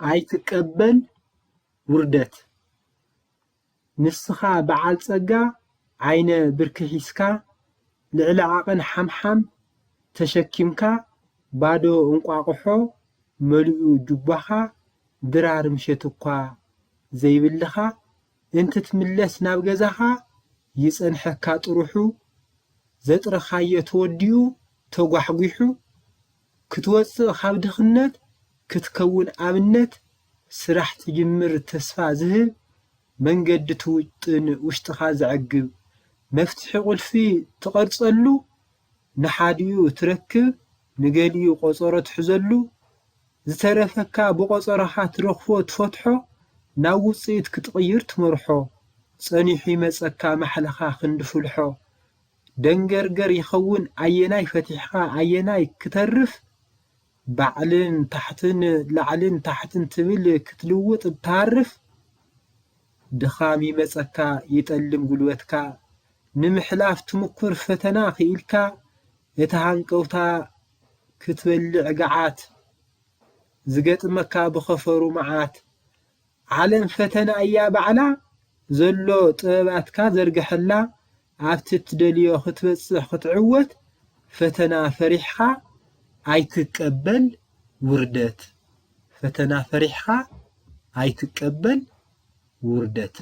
ኣይትቀበል ውርደት። ንስኻ በዓል ጸጋ ዓይነ ብርኪ ሒዝካ፣ ልዕሊ ዓቐን ሓምሓም ተሸኪምካ፣ ባዶ እንቋቑሖ መሊኡ ጁባኻ፣ ድራር ምሸት እኳ ዘይብልኻ፣ እንትትምለስ ናብ ገዛኻ፣ ይጸንሐካ ጥርሑ፣ ዘጥረኻዮ ተወዲኡ ተጓሕጒሑ፣ ክትወጽእ ካብ ድኽነት ክትከውን ኣብነት፣ ስራሕ ትጅምር ተስፋ ዝህብ፣ መንገዲ ትውጥን ውሽጥኻ ዘዕግብ፣ መፍትሒ ቁልፊ ትቐርጸሉ፣ ንሓዲኡ ትረክብ ንገሊኡ ቆጸሮ ትሕዘሉ፣ ዝተረፈካ ብቆጸሮኻ ትረኽቦ ትፈትሖ፣ ናብ ውጽኢት ክትቕይር ትመርሖ፣ ጸኒሑ ይመጸካ ማሕለኻ ክንዲ ፍልሖ፣ ደንገርገር ይኸውን ኣየናይ ፈቲሕኻ ኣየናይ ክተርፍ፣ ባዕልን ታሕትን ላዕልን ታሕትን ትብል ክትልውጥ እትሃርፍ፣ ድኻም ይመጸካ ይጠልም ጉልበትካ፣ ንምሕላፍ ትምኩር ፈተና ክኢልካ፣ እቲ ሃንቀውታ ክትበልዕ ገዓት፣ ዝገጥመካ ብኸፈሩ መዓት፣ ዓለም ፈተና እያ ባዕላ፣ ዘሎ ጥበባትካ ዘርግሐላ፣ ኣብቲ እትደልዮ ክትበጽሕ ክትዕወት፣ ፈተና ፈሪሕኻ ኣይትቀበል ውርደት። ፈተና ፈሪሕኻ ኣይትቀበል ውርደት።